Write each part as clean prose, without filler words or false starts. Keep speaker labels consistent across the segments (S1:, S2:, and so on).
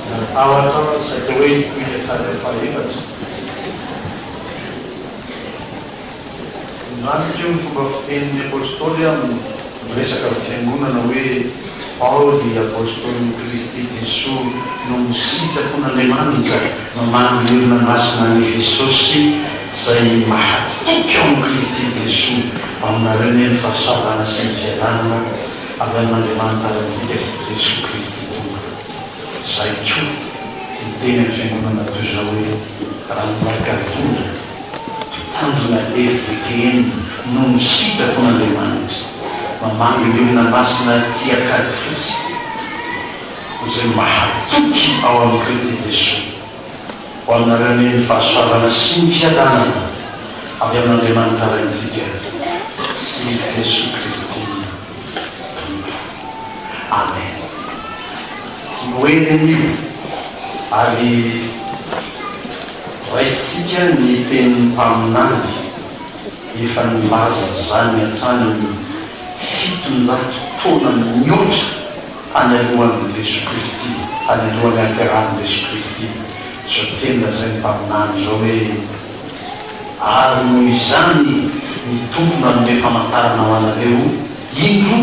S1: Natahotra aho saika hoe hitohy hatrany amin'ny fahaefatra. Nandramiko io ny fomba fitenin'ny Apostoly amin'ny miresaka amin'ny Fiangonana hoe Paoly Apostolin'i Kristy Jesoa noho ny sitrapon'Andriamanitra mamaly ny olona masina any Efesosy izay mahatoky ao amin'i Kristy Jesoa. Ho aminareo anie ny fahasoavana sy ny fiadanana avy amin'Andriamanitra Raintsika sy Jesoa Kristy Tompo. Izay koa miteny amin'ny Fiangonana toy izao hoe, Ranjakavola, mpitandrina FJKM noho ny sitrapon'Andriamanitra, mamangy ny olona masina aty Ankadifotsy, izay mahatoky ao amin'i Kristy Jesoa. Ho aminareo anie ny fahasoavana sy ny fiadanana avy amin'Andriamanitra Raintsika sy Jesoa Kristy Tompo. Amen. Noely anio ary raisintsika ny tenin'ny mpaminany efa nilaza izany hatrany amin'ny 700 taona mihoatra tany alohan'i Jesoa Kristy, tany alohan'ny hahaterahan'i Jesoa Kristy, izao teny lazain'ny mpaminany izao hoe, Ary noho izany ny Tompo nanome famantarana ho anareo, Indro,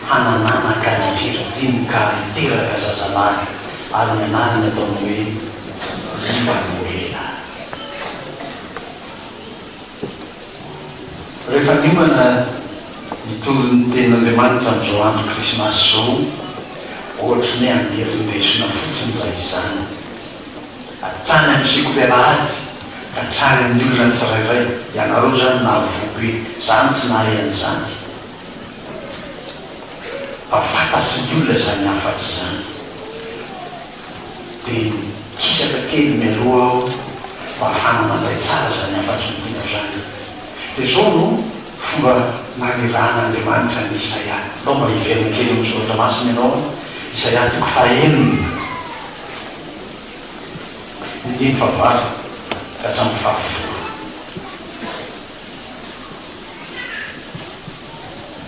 S1: hanan'anaka ny virjiny ka hiteraka zazalahy, ary ny anarany hataony hoe Imanoela. Rehefa niomana hitory ny Tenin'Andriamanitra amin'izao andro Krismasy izao, ohatry ny hoe hamerin-desona fotsiny raha izany. Hatrany amin'ny sekoly alahady ka hatrany amin'ny olona tsirairay, ianareo izany nahavoa be, izaho tsy nahay an'izany. Fa fantatry ny olona izany hafatra izany. Dia nikisaka kely mialoha aho mba hahafahana mandray tsara izany hafatry ny Tompo izany. Dia izao no fomba nanirahan'Andriamanitra an'i Isaia. Ndao mba hiverina kely amin'ny Soratra Masina ianao an. Isaia toko fahenina, andininy fahavalo ka hatramin'ny fahafolo.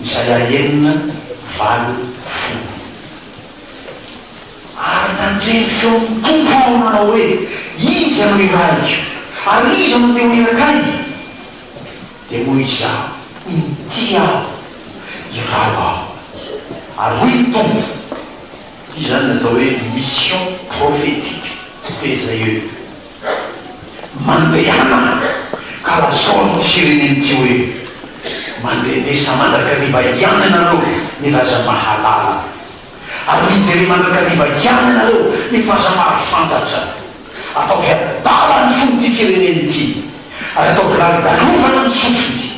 S1: Isaia enina, valo, folo. Ary nandre ny feon'ny Tompo aho nanao hoe, Iza no hirahiko? Ary iza no te ho iraka ahy? Dia hoy izaho, Inty aho, iraho aho. Ary hoy ny Tompo, Ity izany no atao hoe mission prophétique d'Esaïe. Mandehana ka lazao amin'ity firenena ity hoe, Mandrenesa mandrakariva ihany ianareo nefa aza mahalala, ary mijere mandrakariva ihany ianareo nefa aza mahafantatra. Ataovy adala ny fon'ity firenena ity, ary ataovy lalodalovana ny sofiny,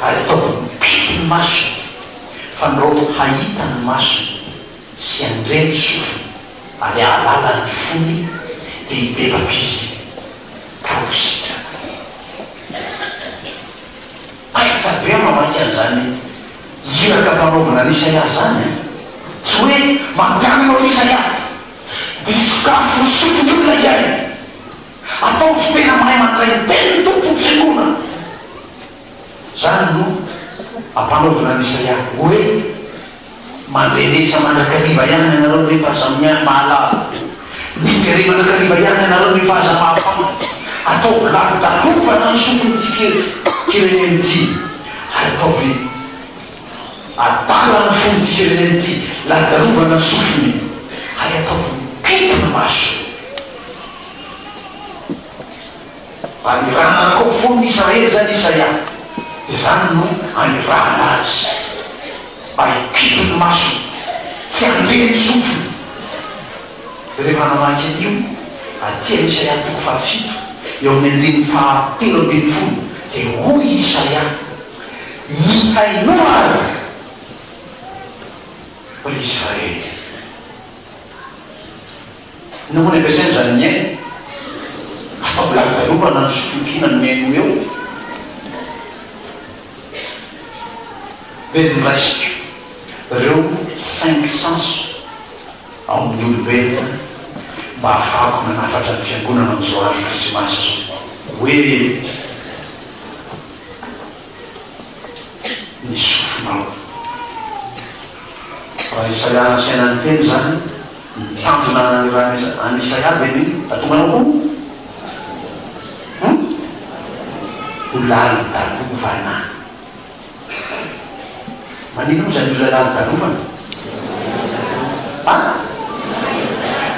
S1: ary ataovy mipipy ny masony, fandrao hahita ny masony sy handre ny sofiny. Ary hahalala ny fony dia hibebaka izy ka ho sitrana. Taitra be aho mamaky an'izany iraka ampanaovina an'i Isaia izany an! Tsy hoe mandany anao ry Isaia! Dia sokafy ny sofin'ny olona hihaino! Ataovy tena mahay mandray ny tenin'ny Tompo ny fiangonana! Izany no ampanaovina an'i Isaia hoe. Mandrenesa mandrakariva ihany ianareo nefa aza mahalala. Mijere mandrakariva ihany ianareo nefa aza mahafantatra. Ataovy lalodalovana ny sofin'ity firenena ity, ary ataovy adala ny fon'ity firenena ity, lalodalovana ny sofiny, ary ataovy mikipy ny masony. Anirahana koa fon'ny Israely izany Isaia, dia izany no anirahana azy, mba hikipy ny masony, tsy handre ny sofiny. Rehefa namaky an'io, aty amin'ny Isaia toko fahafito, eo amin'ny andininy fahatelo ambinifolo, dia hoy Isaia, Mihainoa àry, ry Israely. Inona moa ny ampiasaina izany mihaino? Ataovy lalidalovana ny sofim-pihina ny mihaino eo. Dia noraisiko ireo cinq sens ao amin'ny olombelona mba hahafahako nanafatra ny fiangonana amin'izao andro krismasy izao hoe ny sofinao. Raha Isaia nasaina niteny izany, ny. tanjona nanirahana an'i Isaia dia ny hahatonga anao ho hum ho lalodalovana. Maninona moa izany olona lalodalovana? An?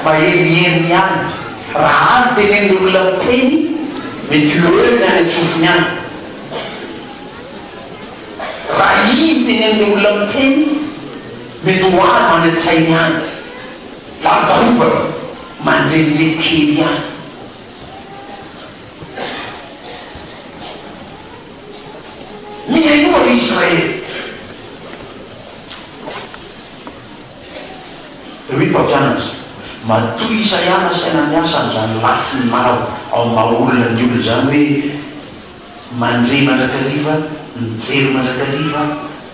S1: Maheriheriny ihany. Raha any tenenin'ilay olona miteny, mety ho eo ny any an-tsofiny any. Raha iny tenenin'ilay olona miteny, mety ho any ho any an-tsainy any. Lalodalovana, mandrendreny kely ihany. Mihainoa ry Israely! Dia hoy ny mpampianatra, Matoa Isaia nasaina miasa amin'izany lafiny maro ao amin'ny maha olona ny olona izany hoe mandre mandrakariva, mijery mandrakariva,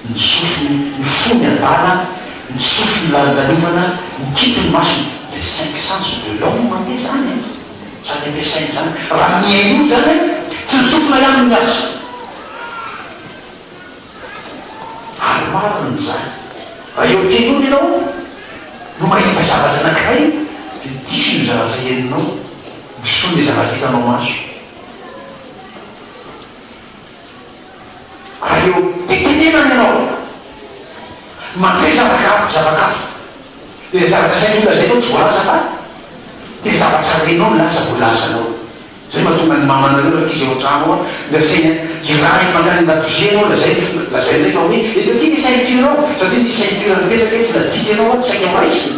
S1: ny sofiny, ny fony adala, ny sofiny lalondalovana, mikipy ny masony, les cinq sens de l'homme ange izany e! Izany ampiasaina izany. Raha mihaino izany, tsy ny sofina ihany no miasa. Ary marina izany. Raha eo am-pihainoana ianao no mahita zavatra anankiray, dia diso ny zavatra henonao, disoiny ilay zavatra hitanao maso. Raha eo am-pitenenana ianao, mandre zavaka zava-kafa, dia ilay zavatra sain'ny olona lazainao tsy voalaza fa dia zavatra renao no lasa voalazanao. Izay no mahatonga ny mamanareo rankizy ao an-trano ao ny asainy irahiny mankany an-dakozia ianao lazainy lazainy rehefa hoe eto aty ny ceinture ao satria nisy ceinture nipetraka etsy nadika ianao an saika ho raisiny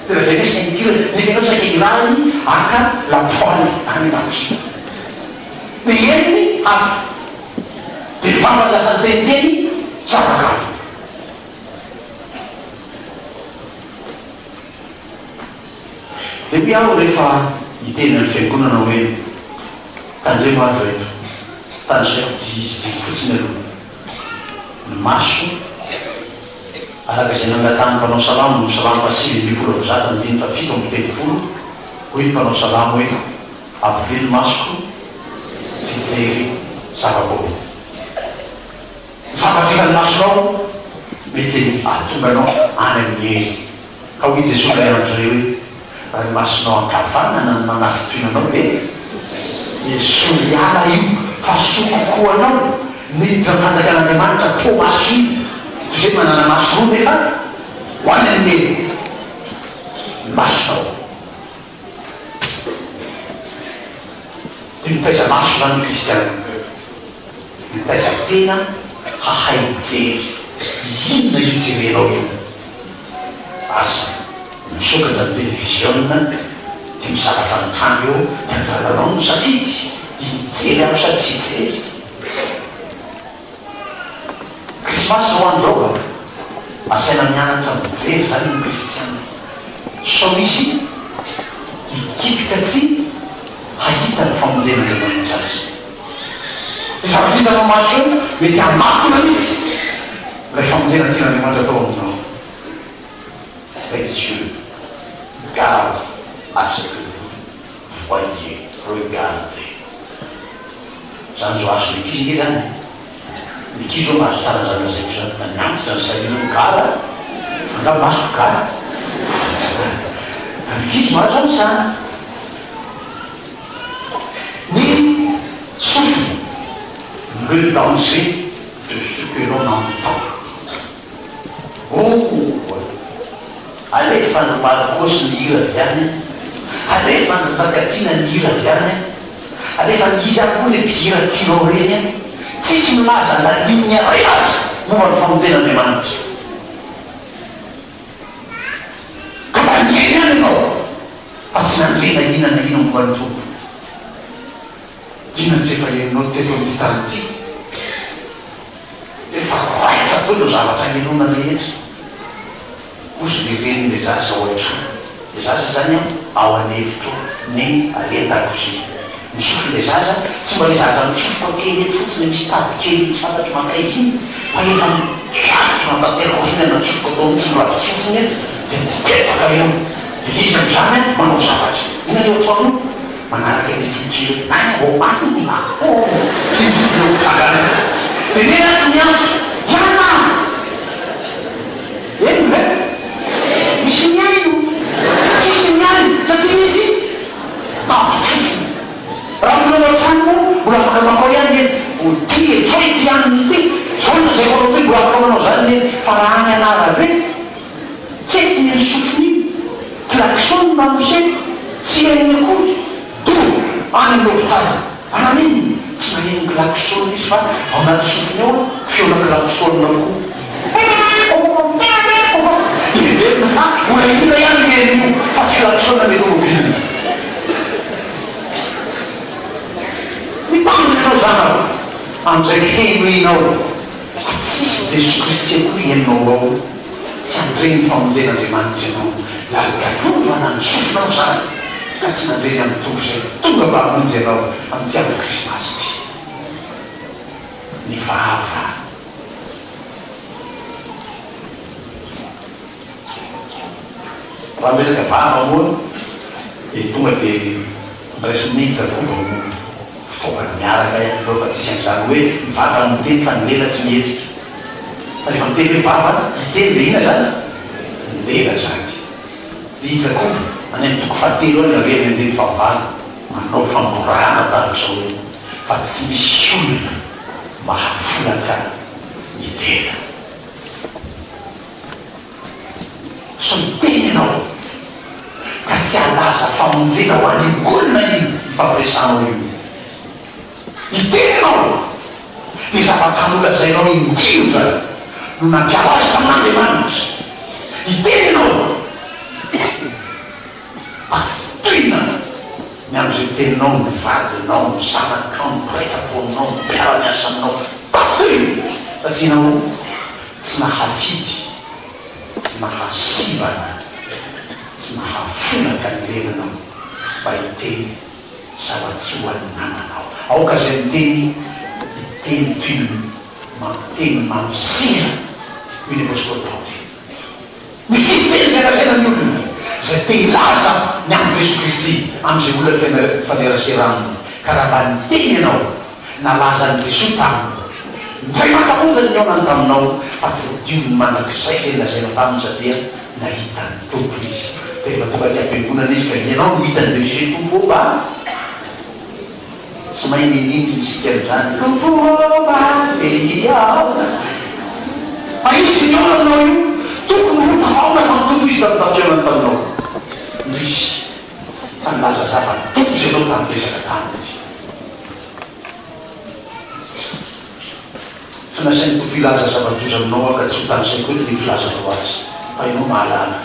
S1: dia lazainy hoe ceinture nefa ianao saika irahiny haka lapoaly any an-dakozia. Dia henony hafa. Dia ny vavany lasa niteniteny zava-kanto. Dia hoy aho rehefa hiteny amin'ny fiangonana hoe, Tandremo ary reto, tanisaiko dihy fotsiny aloha. Ny maso, araka izay nangatahan'ny mpanao salamo no salamo faha-119 andininy faha-37, hoy ny mpanao salamo hoe, Avorio ny masoko tsy hijery zava-baovao. Ny zavatra hitan'ny masonao mety hahatonga anao any amin'ny hery. Ka hoy Jesoa indray andro izay hoe, Raha ny masonao ankavanana no manafintohina anao dia esory hiala io fa soa kokoa anao miditra amin'ny fanjakan'Andriamanitra toa maso iny toy izay manana maso roa nefa ho any amin'ny helo ny masonao. Dia mitaiza maso izany ny kristiana. Mitaiza tena hahay mijery. Inona io jerenao io? Asa, misokatra ny televiziona dia misy zavatra mitranga eo dia anjaranao no misafidy, hijery aho sa tsy hijery. Krismasy izao andro izao a! Asaina mianatra mijery izany ny kristiana sao misy hikipika tsy hahita ny famonjen'Andriamanitra azy. Ny zavatra hitanao maso eo mety hamakina mihitsy ilay famonjena tian'Andriamanitra atao aminao. Les yeux garde à ce que vous voyez, regardez. Zany zao azon'ny ankizy nge zany e! Ny ankizy zao mahazo tsara an'izany lazaiko izany, na ny antitra ny saina hoe gara, angaha masoko gara? Tsy gara. Fa ny ankizy mahazo an'izany. Ny sofina, le danger de ce que l'on entend. Ooh! Alefa ny Marcos ny hira avy any an! Alefa ny Njakatiana ny hira avy any an! Alefa ny iza ary koa le mpihira tianao reny an! Tsisy milaza na ligne iray aza momba ny famonjen'Andriamanitra. Ka mba nihaino ihany ianao fa tsy nandre na inona na inona momba ny Tompo. Inona tsy efa henonao teto amin'ity tany ity? Efa raitra daholo ny zavatra henoina rehetra. Hozy le renin'le zaza ao an-trano. Le zaza zany an, ao an'efitra ao. Neny, aleha an-dakozia. Ny sofin'le zaza, tsy mba le zavatra mitsofoka kely eto fotsiny misy tady kely tsy fantatro mankaiza iny, fa efa miakatra tanteraka ohatran'ny hoe natsofoka tao mihitsy ny ravi-tsofiny an, dia mipetaka eo. Dia izy amin'izany an, manao zavatra. Inona le ataony io? Manaraka ny tononkira any ô any ô izy eo mitsangana eo dia nena tsy miantso Tiana a! Heno ve? Misy mihaino? nanoseko, tsy henony akory, doha any amin'ny hopitaly. Ary naninona? Tsy naheno klaxon izy fa ao anaty sofiny ao feona klaxon koa. Heverina fa mbola hira ihany io heno io fa tsy klaxon ny tomobile. Mitandrina ianao zanako amin'izay henoinao fa tsisy Jesoa Kristy akory henonao ao, tsy handre ny famonjen'Andriamanitra ianao. Lalolalovana ny sofinao izany ka tsy nandre ny amin'ny Tompo izay tonga mba hamonjy anao amin'ity andro Krismasy ity. Ny vava. Raha miresaka vava moa dia tonga dia raisin'i Jakoba ho fitaovana miaraka ihany ireo fa tsisy an'izany hoe ny vava no miteny fa ny lela tsy mihetsika. Fa rehefa miteny hoe vava hiteny dia inona izany? Ny lela izany. Dia i Jakoba any amin'ny toko fahatelo any avy amin'ny andininy fahavalo manao famborahana tahaka izao hoe fa tsy misy olona mahafolaka ny lela. Sao hiteny ianao ka tsy halaza famonjena ho an'io olona io ifampiresahanao io. Hiteny ianao dia zavatra nolazainao indrindra no nampiala azy tamin'Andriamanitra. Hiteny ianao tafintohina ny amin'izay teninao ny vadinao, ny zanakao, ny mpiray tampo aminao, ny mpiara-miasa aminao. Tafintohina satria ianao tsy mahafidy, tsy mahasivana, tsy mahafolaka ny lelanao mba hiteny zava-tsoa ny namanao. Aoka izay miteny hiteny toy ny mampiteny mamy sira, hoy ny apostoly Paoly. Mifidy teny izay lazaina ny olona izay te hilaza ny amin'i Jesoa Kristy amin'izay olona mifanerasera aminy. Ka raha mba niteny ianao, nalaza an'i Jesoa taminy, indray maka-monja ny nihaonany taminao, fa tsy dioviny mandrakizay izay nolazainao taminy satria nahita ny Tompo izy. Dia rehefa tonga aty am-piangonana izy ka ianao no hitany dia hoy izy hoe, Tompo ô, mba. Tsy mahay niniana isika amin'izany. Tompo ô mba te hihaona. Fa izy nihaona aminao io, tokony ho tafahaona tamin'ny Tompo izy tamin'ny fampihaonany taminao. Indrisy fa nilaza zava-doza ianao tamin'ny resaka taminy. Tsy nasain'ny Tompo hilaza zava-doza aminao aho ka tsy ho tanisaiko eto ny filazanao azy, fa ianao mahalala.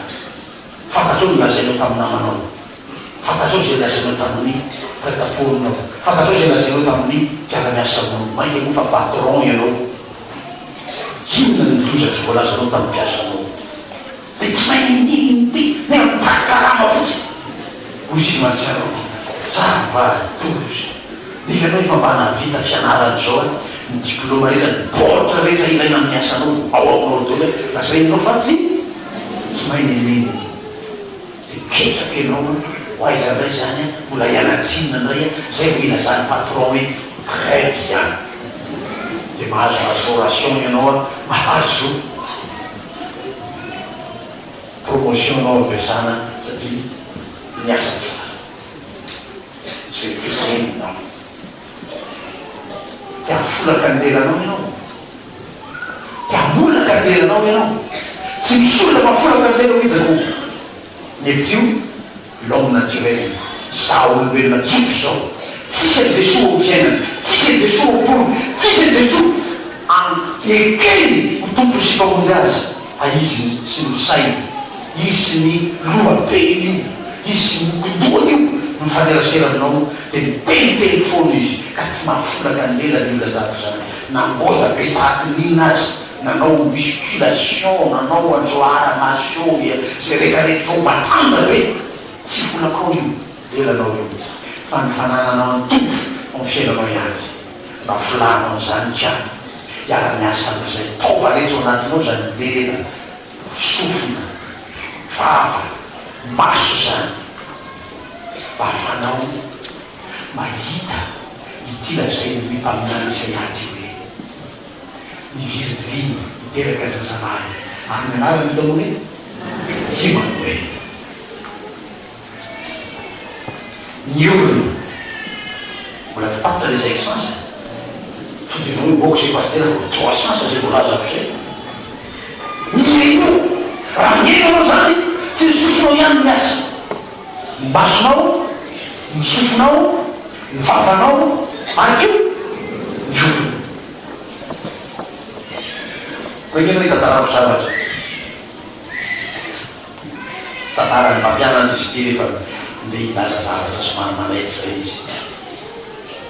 S1: Fantatrao ny lazainao tamin'ny namanao. Fantatrao izay lazainao tamin'ny mpiray tampo aminao. Fantatrao izay lazainao tamin'ny mpiara-miasa aminao. Mainka moa fa patron ianao. Inona ny loza tsy voalazanao tamin'ny mpiasanao? Dia tsy mahay n'inon'inona ity nefa mitaky karama fotsiny. Hoy izy mahatsiaro zava-doza. Nefa ianao efa mba nahavita fianarana izao an, ny diploma rehetra, ny baoritra rehetra ilaina amin'ny asanao ao aminao daholo. Lazainao fa tsy tsy mahay n'inon'inona. Dia ketraka ianao an, ho aiza indray izany an, mbola hianatra inona indray an, izay vao hilazan'ny patron hoe très bien. Dia mahazo majoration ianao an, mahazo promotion ianao am-piasana satria niasa tsara. Izay teneninao. Te hahafolaka ny lelanao ianao. Te hamolaka ny lelanao ianao. Tsy misy olona mahafolaka ny lela hoy Jakoba. Ny hevitr'io, l'homme naturel, izaho olombelona tsotra izao. Tsisy an'i Jesoa ao amin'ny fiainany, tsisy an'i Jesoa ao am-pony, tsisy an'i Jesoa an ekeny ho Tompony sy Mpamonjy azy, fa izy sy ny sainy, izy sy ny lohabeny io, izy sy ny mokon-dohany io no mifanerasera aminao, dia miteniteny foana izy ka tsy mahafolaka ny lelany olona tahaka izany. Nangoda be tahaky ny inona aza, nanao musculation, nanao an'izao arts martiaux, izay rehetra rehetra izao, matanjaka be, tsy folakao io lelanao io, fa ny fanananao ny Tompo ao amin'ny fiainanao ihany, mba folahanao an'izany ka hiara-miasa amin'izay taova rehetra ao anatinao izany lela, sofina, vava, maso izany, mba hahafahanao mahita ity lazain'ny mpaminany Isaia ity hoe, Ny virjiny hiteraka zazalahy, ary ny anarany atao hoe Imanoela. Ny orona. Mbola tsy tapitra ilay cinq sens e. Tonga dia ianao hoe ok izay pasitera fa trois sens izay voalazako izay. Mihainoa! Raha mihaino ianao izany, tsy ny sosinao ihany no miasa. Ny masonao, ny sofinao, ny vavanao ary koa ny orona. Koa inona no hitantarako zavatra? Tantaran'ny mpampianatra izy ity rehefa ndeha hilaza zavatra somary manaitra izay izy.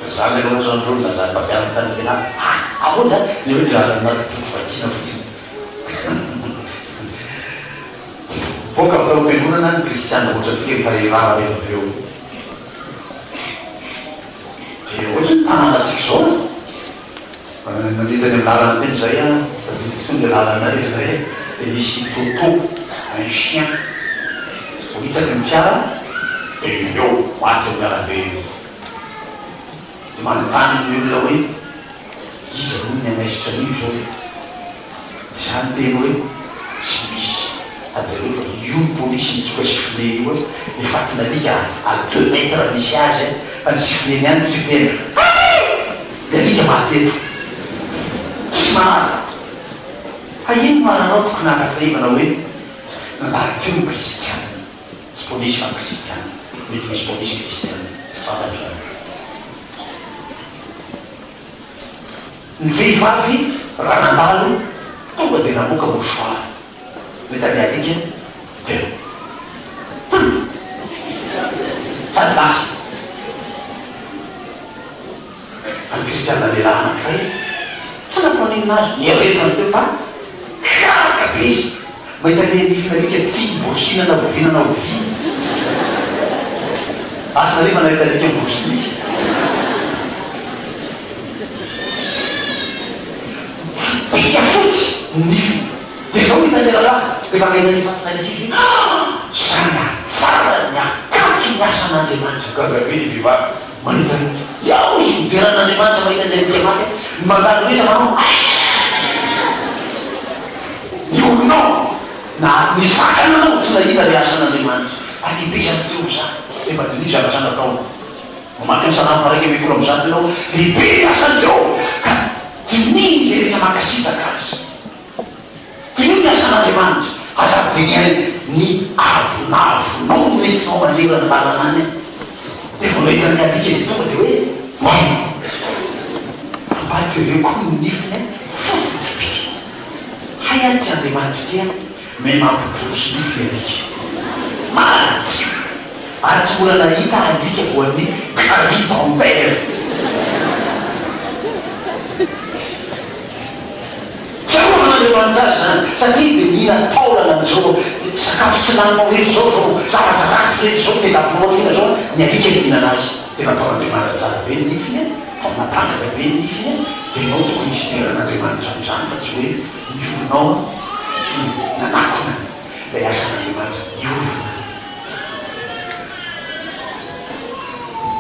S1: Ry zany aloha zao ndro nilazan'ny mpampianatra tany am-pianarana ah! Ahoana izany? Ilay hoe zaza anaty boky vakiana fotsiny. Mivoaka avy tao am-piangonana ny kristiana ohatrantsika efa reraka rehefa avy eo. Dia ohatry ny tanànantsika izao e! Nandeha teny amin'ny lalana teny izay aho, tsy tadidiko intsony ilay lalana ilay hoe, dia nisy toto, un chien, voahitsaky ny fiara, dia eo, maty eo amin'ny arabe eo. Dia manontany ny olona hoe, iza moa ny hanaisotra an'io izao e? Dia izaho niteny hoe, tsy misy, fa jereo fa io ny polisy nitsoka sifflet io e, ny fatin'alika à deux mètres misy azy e, fa ny sifflet-ny ihany ny sifflet-ny, hay! Ny alika maty eto. Tsy marina. Fa inona ary anao tokony hampatsiahivana hoe nandalo teo ny kristiana. Tsy polisy fa kristiana. Mety misy polisy kristiana. Tsy fantatro izany. Ny vehivavy raha nandalo tonga dia namoaka mouchoir. Mety any alika dia hum! Sady lasa. Fa ny kristiana lehilahy anankiray tsy nampaninona azy, nieretany teo fa gaga be izy mahita ilay nifin'alika tsy borosina na oviana na oviana. Asa nareo efa nahita alika miborosy nify? Tsipika fotsy ny nifiny. Dia izao no hitan'ilay rahalahy, rehefa nahita an'io fatin'alika io izy hoe, Ah! Izany hatsara ny hakanto ny asan'Andriamanitra. Gaga be ilay vehivavy mahita an'io. Eo izy midera an'Andriamanitra mahita an'ilay alika maty, ny mandalo rehetra manao Ah! Ny olonao na ny sakana anao tsy nahita ilay asan'Andriamanitra. Ary lehibe izany tsy ho izany. Dia mba diniho zavatra nataony. Mamaky ny Salamo faha 111 ianao, lehibe ny asan'i Jehovah, ka diniho izay rehetra mankasitraka azy. Diniho ny asan'Andriamanitra, aza avy ny avonavonao no entinao manerana ny lalana any an! Dia vao nahita ny alika dia tonga dia hoe boum! Mba jereo koa ny nifiny an, fotsy tsipika. Hay ary ity Andriamanitra ity an! Mais mampiborosy nify ny alika. Madio! Ary tsy mbola nahita alika voan'ny carie dentaire. Fiarovan'Andriamanitra azy izany, satria izy dia mihina taolana amin'izao sakafo tsy laninao rehetra izao, izao zavatra ratsy rehetra izao, tena voa izao, ny alika mihinana azy. Dia nataon'Andriamanitra tsara be ny nifiny, atao matanjaka be ny nifiny, dia ianao tokony hisy toeran'Andriamanitra amin'izany fa tsy hoe ny oronao no nanakona ilay asan'Andriamanitra niorina.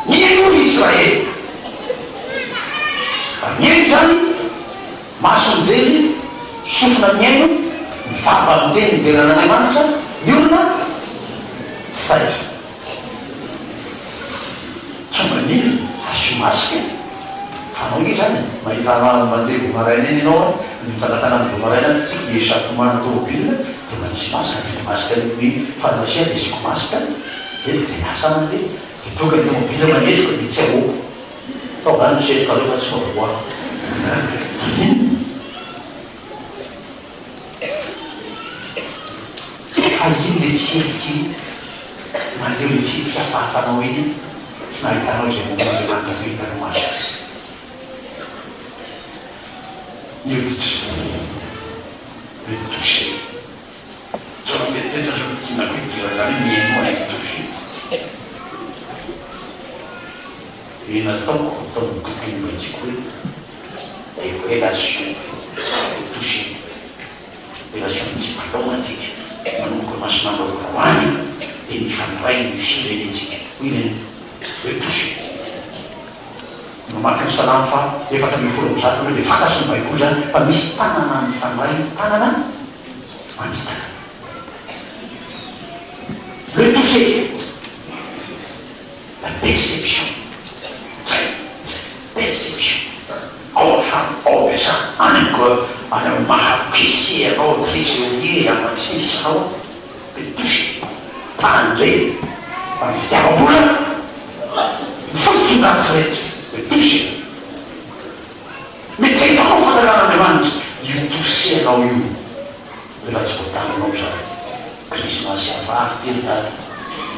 S1: Nihaino ry Israely. Raha nihaino izany, maso mijery, sofina mihaino, ny vava miteny midera an'Andriamanitra, ny olona tsy taitra. Tsy maninona, asio masque e! Fanao nge izany e! Mahita anah mandeha vao maraina iny ianao an, mitsangatsangana vao maraina tsy tiako ny échappement ny tomobile dia manisy masque, mividy masque any amin'ny pharmacie dia asiako masque, dia eto dia lasa aho mandeha, dia tonga ny tomobile manenjika dia tsy ahoako. Tao any ny setrokareo fa tsy mahavoa ahy. Maninona? Fa iny le fihetsika iny, maneho le fihetsika hafahafanao iny tsy nahitanao izay momba Andriamanitra teo hitanao maso. Ny hoditra, le toucher. Tsy ao anaty eritreritra zao ny tianako hidirana izany hoe mihainoa ilay toucher. Dia nataoko tao amin'ny boky novakiko hoe Les relations de toucher, relations diplomatiques, manomboka masoandro androany dia mifandray ny firenentsika. Hoy ireny hoe toucher. Mamaky ny Salamo faha 114 ianao dia fantatry ny Baiboly izany fa misy tanana mifandray tanana mamitaka. Le toucher. La perception. Zay, zay. Perception. Ao an-trano, ao am-piasana, any amin'ny ko, any amin'ny maha PC anao, trésorier, ama sy ny sisa anao, dia toucher. Tandremo. Fa ny fitiavam-bola no fototry ny ratsy rehetra. Dia tosika. Mety tsy ahitanao fanjakan'Andriamanitra io tosehanao io rehefa tsy voataninao izany. Krismasy hafahafa ity ry dada.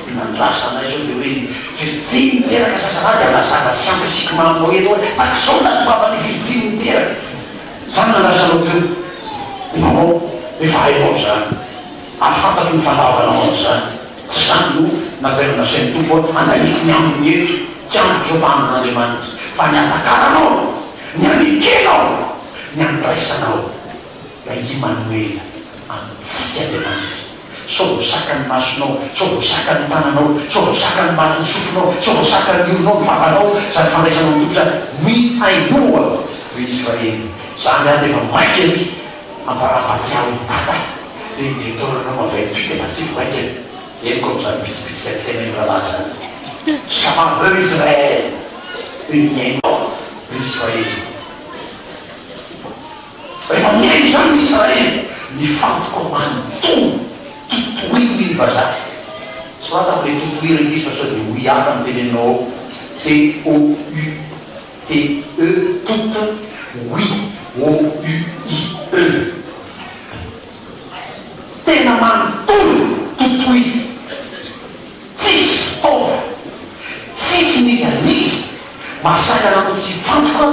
S1: Ny nandrasanay izao dia hoe virjiny niteraka zazalahy dia hanazava scientifiquement aminao eto hoe tahaka izao ny nahatongavan'ny virjiny niteraka. Izany nandrasanao teo. Non, efa hainao izany. Ary fantatro ny fandavanao an'izany. Tsy izany no natainao nasain'ny Tompo hoe handaniako ny androny eto. Tsy androko izao fa andron'Andriamanitra. Fa ny hatakaranao, ny hanekenao, ny handraisanao ilay Imanoela amintsika Andriamanitra. Sao voasakan'ny masonao, sao voasakan'ny tananao, sao voasakan'ny marin'ny sofinao, sao voasakan'ny oronao, ny vavanao, izany fandraisanao ny Tompo izany. Mihainoa, ry Israely, izany aho dia efa maika ery hampahatsiaro ny Dada. Dia ny directeur-nao maventy dia mba tsy voaika e! Henoko amin'izany bitsibitsika tsy hainay mirahalahy izany. Shama ry Israel! Dia mihaino aho ry Israely. Rehefa mihaino izany ny Israely, mifantoka manontolo, totohino hoy ny vazaha. Soratako ilay totohino ankizy fa sao dia hoy hafa no teneninao ao. T-O-U. T-E toute oui O-U-I-E. Tena manontolo totoy. Tsisy fitaovana, tsisy n'iza n'iza mahasakana anao tsy hifantoka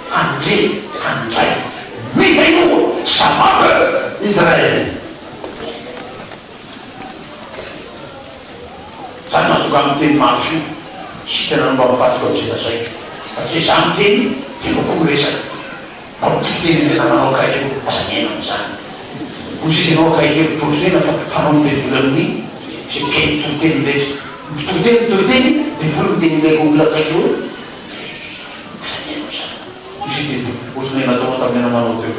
S1: handre handray. Mihainoa Shabbat Israel. Zany mahatonga ahy miteny mafy io, sitrana no mba mivadika ao amin'izay lazaiko, fa tsy hoe za miteny dia enao koa miresaka, mba mitory teny amin'izay namanao akaiky eo, aza miaina amin'izany. Hoy sisa ianao akaiky eo, porofena fa fanaon'ny devoly amin'ny izay mpihaino toriteny rehetra. Ny mpitory teny mitory teny, devoly miteny ilay olona akaiky eo hoe, aza miaina amin'izany. Hoy sisa devoly, ohatran'ilay nataonao tamin'ilay namanao teo.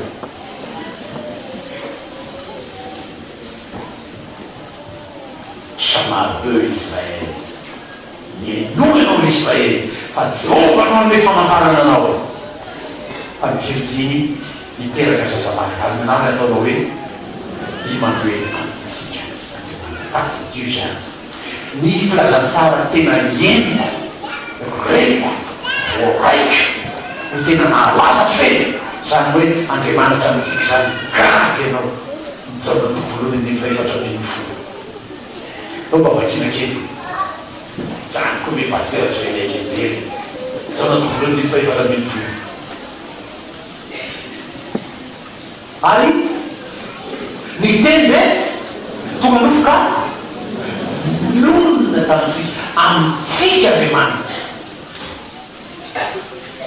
S1: Shama de Israel. Mihainoa ianao ry Israely, fa Jehovah no hanome famantarana anao. Fa ny virjiny hiteraka zazalahy, ary ny anarany hataonao hoe Imanoela amintsika Andriamanitra. Tadidio izany. Ny filazantsara tena henoko, reko, voaraiko ho tena nahalaza feno izany hoe Andriamanitra amintsika izany. Gaga ianao. Jaona toko voalohany andininy faha-14. Ndao mba vakiana kely. Zany koa ve pasitera tsy hainay tsianjery. Jaona toko voalohany andininy faha-14. Ary ny teny dia tonga nofo ka nonina tamintsika. Amintsika Andriamanitra.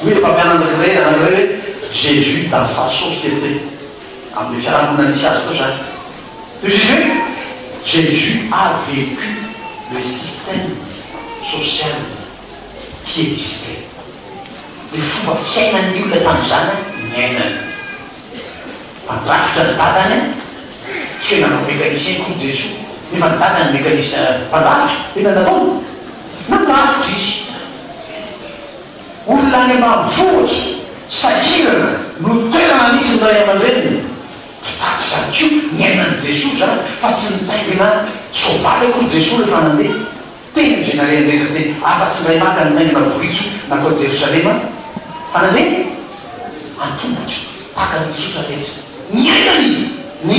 S1: Hoy ilay mpampianatra anankiray anankiray hoe Jésus dans sa société, amin'ilay fiarahamonina nisy azy tao izany. Dia hoy izy hoe Jésus a vécu le système social qui existait. Ilay fomba fiainan'ny olona tamin'izany niainany. Mpandrafitra ny dadany, tsy hoe nanao mécanicien akory Jesoa, nefa ny dadany mécanicien mpandrafitra, inona no nataony? Nandrafitra izy. Olona any ambanivohitra, sahirana no toerana nisy ny ray aman-dreniny. Tahaka izany koa niainan'i Jesoa izany fa tsy nitaingina soavaly akory Jesoa rehefa nandeha. Teny izay nalehany rehetra teny, afa-tsy indray maka nitaingina boriky nankao Jerosalema, fa nandeha an-tongotra tahaka ny tsotra rehetra. Niainany ny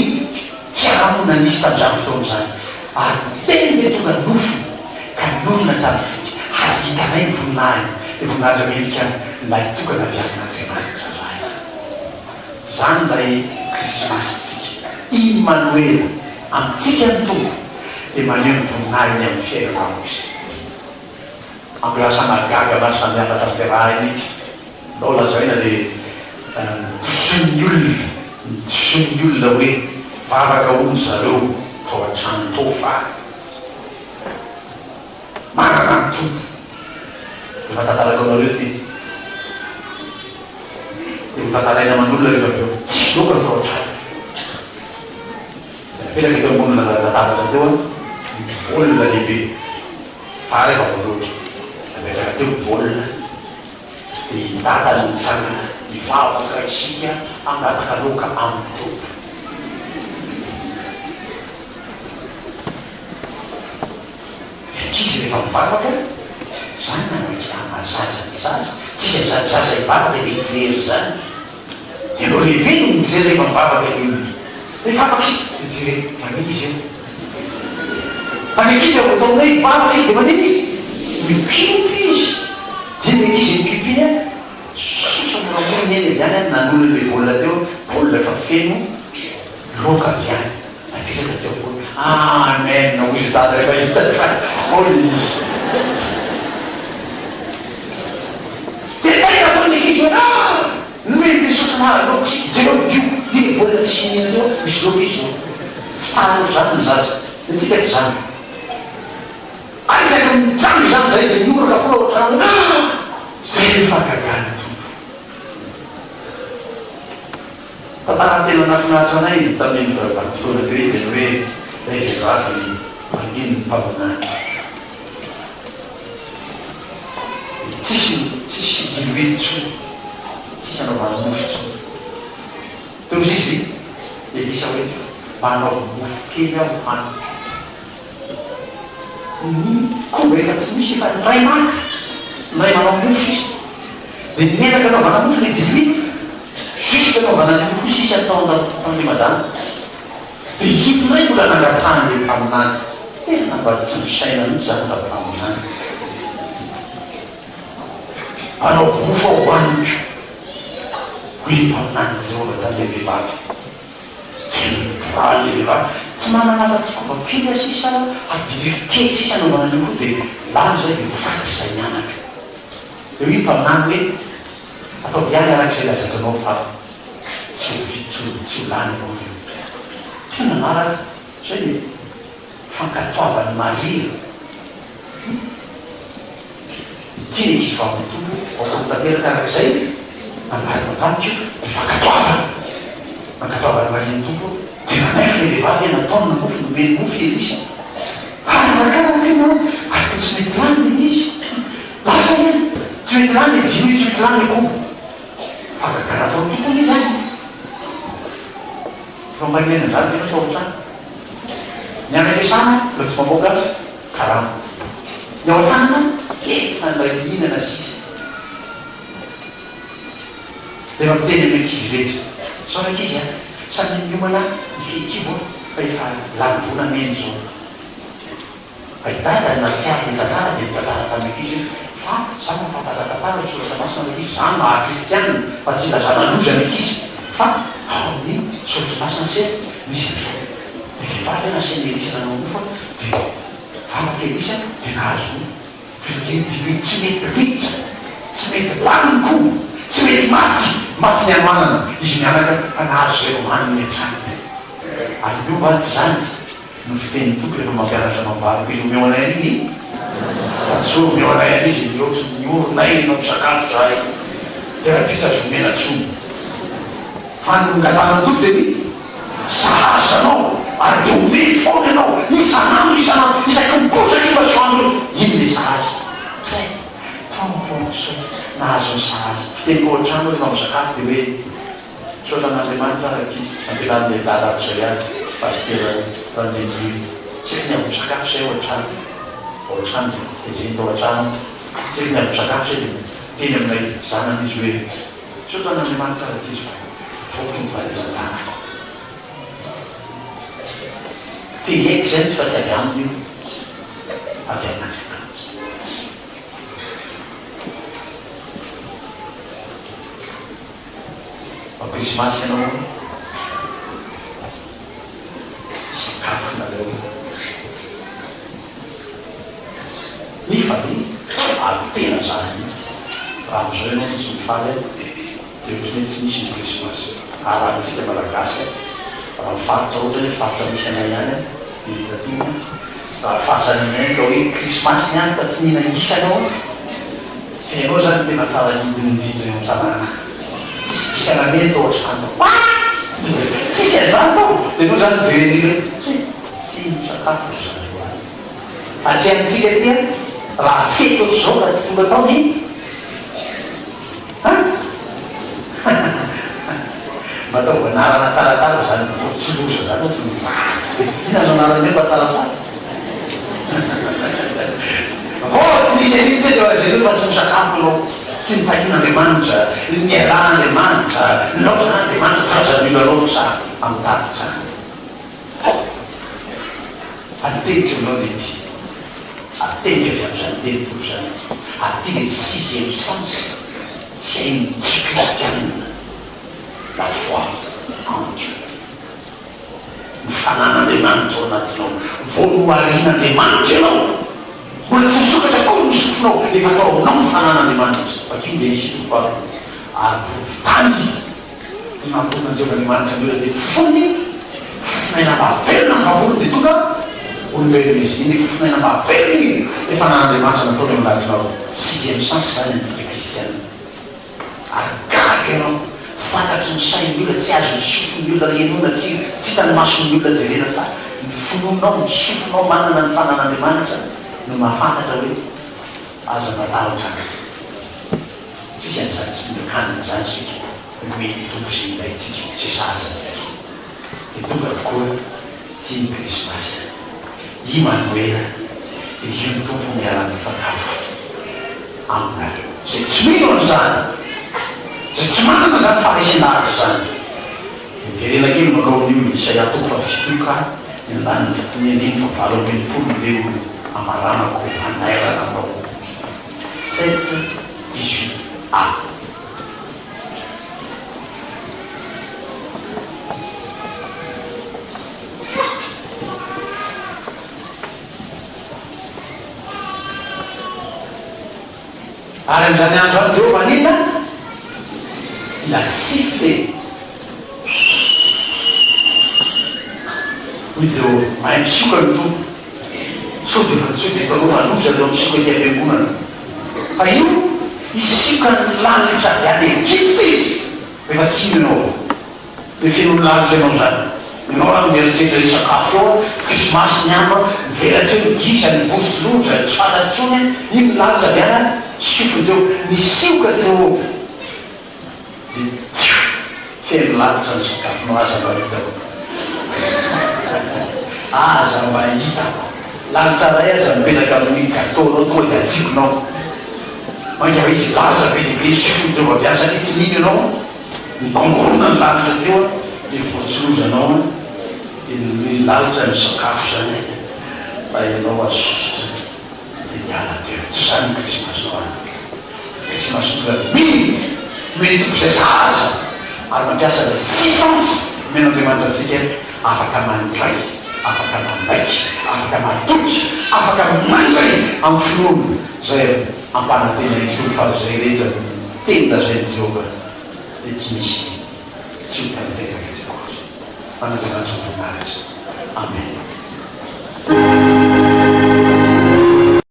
S1: fiarahamonina nisy tamin'izany fotoana izany, ary ny Teny dia tonga nofo ka nonina tamintsika, ary hitanay ny voninahiny, dia voninahitra mendrika ny Lahitokana avy amin'Andriamanitra Ray. Izany ilay Krismasintsika. Imanoela, amintsika ny Tompo dia maneho ny voninahiny amin'ny fiainanao Izy. Amin'ny asa mahagaga maro samihafa tanterahiny, ndao lazaina dia nodisoin'ny olona, nodisoin'ny olona hoe vavaka hono zareo tao an-trano tao fa manana ny Tompo. Efa tantarako anareo ity. Dia ho tantaraina aman'olona rehefa avy eo. Tsisy loka ny tao an-trano. Dia napetraka teo ambony latabatra teo ny baolina lehibe. Vary efa voaloatra. Napetraka teo ny baolina. Dia i Dada no nitsangana hivavaka isika hangataka loka amin'ny Tompo. Ny ankizy. rehefa mivavaka, izany nandraikitana zaza ny zaza, tsisy an'izany zaza hivavaka dia hijery izany. Ianao lehibe no mijery rehefa mivavaka ny olona. Rehefa afaka isika dia jerena, manina izy eo? Fa ny ankizy raha vao atao hoe hivavaka izy dia manina izy? Mikipy izy. Dia ny ankizy mikipy iny an, sosotra moramora ny eny avy any an, nanolo an'ilay baolina teo, baolina efa feno loaka avy any. Napetraka teo afovoany. Amen! Hoy izy dada rehefa hitany fa ao ilay izy. Dia taitra daholo ny ankizy hoe ah! Nomeny Jesosy anarana laoka isika. Jereo ny dio, iny ny baolina tsisy iniana teo, misy laoka izy izao. Fitahana ohatr'izany ny zaza. Ny antsika tsy izany. Ary isaky ny mitranga izany izay dia mihoraka foana ao an-trano hoe ah! Izay ny fahagagan'ny Tompo. Tantara tena nahafinaritra anay tamin'iny vanim-potoana teo iny dia ny hoe ilay vehivavy manginy ny mpaminany. Dia tsisy tsisy diloilo intsony, tsisy anaovana mofo intsony. Teo hozy izy Elisa hoe mba anaovy mofo kely aho hohaniko. Ny koba efa tsy misy efa ny ray maka, ny ray manao mofo sisa. Dia ny menaka anaovana mofo ilay diloilo, juste anaovana an'io mofo io sisa ny tao an-tranon'i madama. Dia iny indray mbola nangatahan'ilay mpaminany. Tena mba tsy misaina mihitsy izany rampaminany. Anaovy mofo aho hohaniko, hoy ny mpaminanin'i Jehovah tamin'ilay vehivavy. Tena vehivavy tsy manana afa-tsy koba kely aho sisa ary diloilo kely sisa anaovana an'io koa dia lany izay dia ho faty izay mianaka. Dia hoy ny mpaminany hoe, Ataovy ihany araka izay lazaiko anao fa tsy ho vita, tsy ho tsy ho lany akory io. Teo nanaraka izay ny fankatoavan'i Maria. Ity ny ankizivavin'ny Tompo, aoka ho tanteraka araka izay nambaranao tamiko ny fankatoavana. Nankatoavan'i Maria ny Tompo, dia nanaiky ilay vehivavy hoe nataony ny mofo, nomeny mofo i Elisa. Ary arakaraka ianao, ary toa tsy mety lany ilay izy. Lasa ihany, tsy mety lany ilay jiro, tsy mety lany ilay koba. Fahagagana ataon'ny Tompo anie izany. Efa mba niaina an'izany ve ianao tao an-trano? Ny any am-piasana mbola tsy mamoaka karama. Ny ao an-tanana efa indray mihinana sisa. Dia mba miteny amin'ny ankizy rehetra, Zao ry ankizy a, samy miomana hifehy kibo a, fa efa lany vola neny izao. Fa i Dada nahatsiaro ny tantara dia nitantara tamin'ny ankizy hoe, fa za mahafantatra tantara ao soratra masina ry ankizy, za maha kristianina fa tsy ilazana loza ny ankizy fa ao amin'ny soratra masina se misy an'izao. Dia vehivavy a nasain'i Elisa nanao mofo a, dia vavaka Elisa dia nahazo viliny dimy tsy mety ritra, tsy mety lany ny koba, tsy mety maty, maty ny hanoanana izy mianaka fa nahazo izay nohaniny hatrany. Ary miova tsy izany? No fitenin'ny Tompo rehefa mampianatra anao mivavaka izy, omeo anay an'iny e! Fa tsy hoe omeo anay an'izy e, mihoatry ny oronay rehefa misakafo izahay, dia rahampitso azo omena tsony. Fa ny nongatanan'ny Tompo dia ny sahaza anao, ary dia omeny foana ianao, isan'andro isan'andro, isaky ny bozaka io masoandro io, iny ilay sahaza. Zay. Tompo ô, misaotra nahazo ny sahaza. Fiteniko ao an-trano rehefa misakafo dia hoe. Misaotra an'Andriamanitra aho rankizy nampianarin'ilay dadako izay ahy, Pasitera Randrianjohy. Tsy haiko ny avy misakafo izay ao an-trano. Ao an-trano dia tezeny tao an-trano aho. Tsy haiko ny avy misakafo izay dia niteny aminay zanany izy hoe, Misaotra an'Andriamanitra aho rankizy fa voky ny valilan-janako. Te hiaiky izay izy fa tsy avy aminy io, avy amin'Andriamanitra. Fa krismasy ianao an! Sakafonareo Mifalia ary tena zany mihitsy Raha amizao ianao no tsy mifaly an dia ohatry ny hoe tsy misy ny krismasy Ary raha antsika malagasy an raha ny faritra ohatra hoe faritra misy anay ihany an Ville Latine raha faritra any aminay any ka hoe krismasy ny any ka tsy nihinan-gisa ianao an Fa ianao zany tena farahidiny indrindra eo an-tanàna. Tsisy gisa naneno tao an-trano tao. Tsisy an'izany tao. Dia ianao zany mijery an'iny hoe tsia, tsy misakafo ry zareo atsy. Aty amintsika aty an, raha fety ohatr'izao ka tsy tonga tao ny an! Mba ataovy anarana tsaratsara zany vorontsiloza zany ohatry ny ratsy be. Inona no anaran'ireny mba tsaratsara? lazainao fa tsy misakafo ianao, tsy nitahian'Andriamanitra, niarahan'Andriamanitra, nilaozan'Andriamanitra, tsy lazain'ny olona loatra amin'ny tatitra. Fa ny teniko aminao dia ity, ary teniko avy amin'izany telopolo izany, ary ity ilay sixième sens tsy hain'ny tsy kristianina, la foi en Dieu. Ny fanan'Andriamanitra ao anatinao. Vao noharian'Andriamanitra ianao, mbola tsy nisokatra akory ny sofinao, efa tao aminao ny fanan'Andriamanitra. Vakio dia hisy tovovavy ary vovon-tany ny mamorona an'i Jehovah Andriamanitra ny olona dia fofoniny, fofon'aina mahavelona ny vavony dia tonga olombelona izy. Iny fofon'aina mahavelona iny ilay fanan'Andriamanitra nataony ao anatinao. Sixième sens izany antsika kristiana. Ary gaga ianao, tsy takatry ny sain'ny olona, tsy azon'ny sofin'ny olona henoina, tsy tsy hitan'ny mason'ny olona jerena fa ny finoanao, ny sofinao manana ny fanan'Andriamanitra no mahafantatra hoe aza matahotra an! Tsisy an'izany tsy mihinan-kanina izany isika, nomen'ny Tompo izay ilaintsika, izay sahaza antsika. Dia tonga tokoa ity ny Krismasy an! Imanoela, dia io ny Tompo miara-mitsakafo aminareo. Izay tsy mino an'izany, izay tsy manana izany faharesen-dahatra izany. Miverena kely mankao amin'io Isaia toko fahafito io ka ny andaniny ny andininy fahavalo ambinifolo no hamaranako hanairana anao. Sept dix-huit a. Ary amin'izany andro izany Jehovah haninona? Il a sifflé. Hoy Jehovah, mahay misioka ny Tompo. Sao dia sao dia hitanao fa loza ireo misioka ety am-piangonana. Fa io, hisioka ny lanitra avy any Egypta izy, rehefa tsy hino ianao. Dia feno ny lalitra ianao izany. Ianao raha mieritreritra hisakafo eo an, krismasy ny andro an, mivelatra eo ny gisa, ny vorontsiloza, tsy fantatra intsony an, iny ny lalitra avy any an, siofiny teo, nisioka teo dia tsioh, feno lalitra ny sakafonao, aza mba hitako, aza mba hitako, lalitra iray aza mipetraka amin'ny gateau-nao tonga dia atsikonao, mainka fa izy lalitra be dia be siofiny teo avy any satria tsy nino ianao. Nitangorona ny lalitra teo an, dia voatsilozanao an, dia ny lalitra ny sakafo izany an, fa ianao azo sosotra dia niala teo. Tsy izany ny krismasinao anaka. Krismasin'olona mino, nomen'ny Tompo izay sahaza, ary mampiasa ilay six sens nomen'Andriamanitra antsika, afaka mandray, afaka manaiky, afaka matoky, afaka mandray amin'ny finoana izay ampanantenain'ny Tompo fa izay rehetra teny lazain'i Jehovah. dia tsy misy tsy ho tanteraka tsy akory. An'Andriamanitra ny voninahitra. Amen.